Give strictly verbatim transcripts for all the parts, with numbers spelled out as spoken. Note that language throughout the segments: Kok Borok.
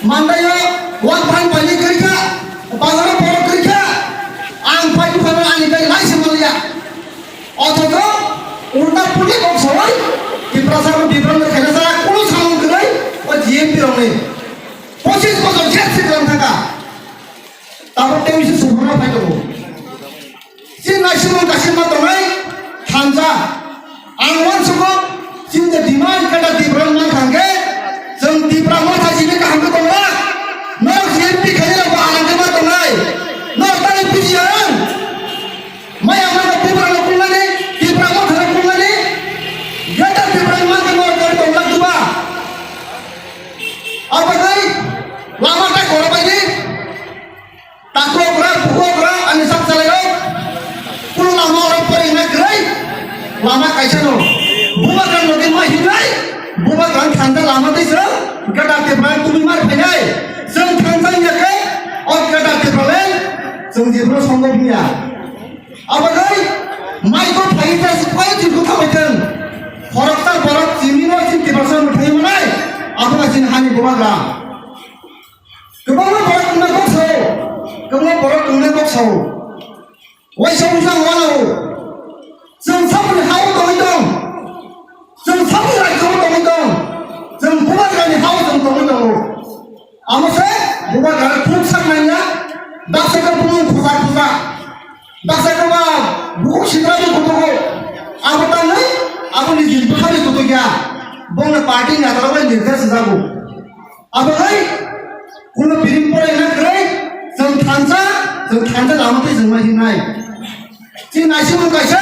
Mandaio wak phan paini kwrwikha, bazaro borok kwrwikha, ang pai buphano ani bai lai se manliya. Othocho ulta puli kok sawai, Tiprasa no Bipran no khaina sara kunu samung kwrwi, o G M P rokni. Pochis bosor jel se kwlang thangkha. Tabuk tei bisi suphurna phai tongo. Chini naisimung kaisa ma tongnai thansa. Ang uansugo chini je demand kata Tipra wngma thangkhe, chwng Tipra motha simi kaham khe tonglak. Norok C M P khairok bo alang khe ma tongnai. Norok tani bujiya ang. Maya mano Tipra no kulnani, Tipra motha no kulnani. Greater Tipra wngma khe norok tani tonglak duba. Abagwi lama ta kora bai di. Takhuk rok, bukhuk rok, ani sak salai rok. Kunu lama rok poreng na kwrwi. Lama kaisa no. Bubagra no din ma hinai. Bubagra thansa lama tei se. Gada te bang tumi mar phainai. Seng thansa ya ke. O gada te bang. Seng jibro songgo buya. Abagwi mai ko phai ta se koi jibro thamai thang. Khoroksa borok chini no chin te basa muthai manai. Abagwi chin hani bubagra. Kwbangma borok wngna kok sao, kwbangma borok wngna kok sao. Waisa wngsa ang wanao. Chwng samani ha-o tongwi tong. Chwng samani rajyo-o tongwi tong. Chwng bubagrani ha-o chwng tongwi tongo. Amo se bubagrani thuk sak nangya. Baksa khe bumung khusa khusa. Baksa khe ba bukhuk sitra bo kutugo. Abo tangwi aboni jil bwkhani kutukya. Bongni party ni adara bai nirkhe swnjago. Abagwi kuno biring pore na kwrwi, chwng thansa, chwng thansa lama tei chwng ma hinai. Chini naisimung kaisa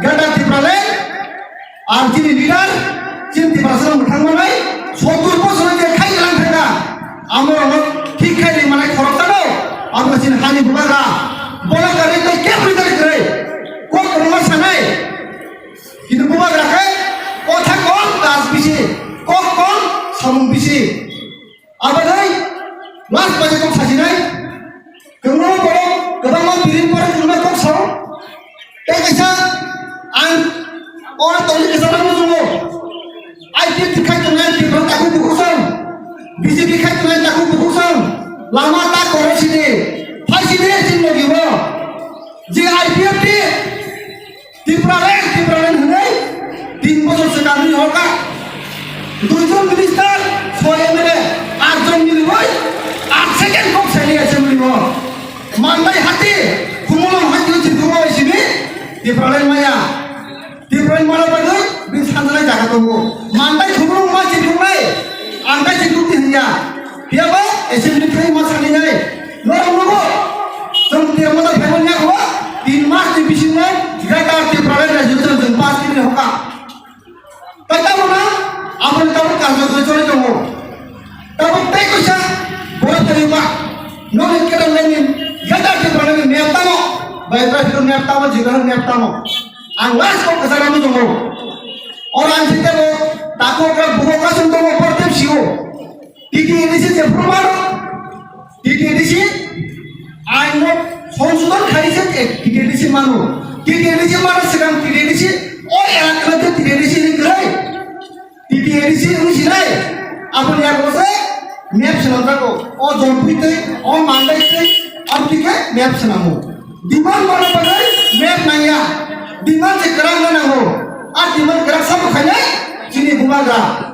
Greater Tipraland, ang chini leader, chini Tiprasa mwthang manai, sottur bosor je khai lang thangkha. Amorok thik khai ri manai khorok tano, abo chini hani bubagra, bola kari tei kebri tari kwrwi, kok kwbangma sanai. Kintu bubagra khe kotha kom, kaj bisi, kok kom, samung bisi. Abagwi last baje kok sajinai. Kwbangma borok, kwbangma biring borok kwbangma kok sao. Tei kaisa ang ora tongwi kaisa nang muchungo. I P F T khai tongnai Tipra takhuk bukhuk song. B J P khai tongnai takhuk bukhuk song. Lama ta koro sini. Phai sini chini logi bo. Je I P F T Tipraland, Tipraland hwnwi tin bochor se kanwi hoka. Duijon minister, soi M L A, atjon miliwi, at second kok saini assembly o. Mandai hati, Khumulwng hati o chirkhuma bai simi, Tipraland maya. Tipraland mana bagwi, bini sanjana jaga tongo. Mandai Khumulwng ma chirkhumnai, ang tai chirkhum di hwnya. Phiya ba assembly khai ma sani nai. Norok nugo. Chwng Tipraland phaimani yakho tin mas ni bisingo Greater Tipraland resolution chwng pass kini hoka. Tai tamo na, abo ni tamo karjo koi choli tongo. Tamo tei koisa borok tani ba. Nokni kedam leni Greater Tipraland ni map tamo. Bai bai map tamo, jiga map tamo. Ang last ko kasara mo tongo. Oro ang sitebo tako ka buko kasung tongo portem siwo. T T A D C je phuru mano, T T A D C ain no songsodhon khai se je T T A D C mano. T T A D C mano swkang T T A D C o elaka je T T A D C ni kwrwi. T T A D C wng sinai. Aboni yago se map swnam jago. O Jampui tei, o Mandai tei, aboni khe map swnamo. Demand mana bagwi map nangya. Demand se kwrak ma nango. A demand kwrak sabo khainai chini bubagra.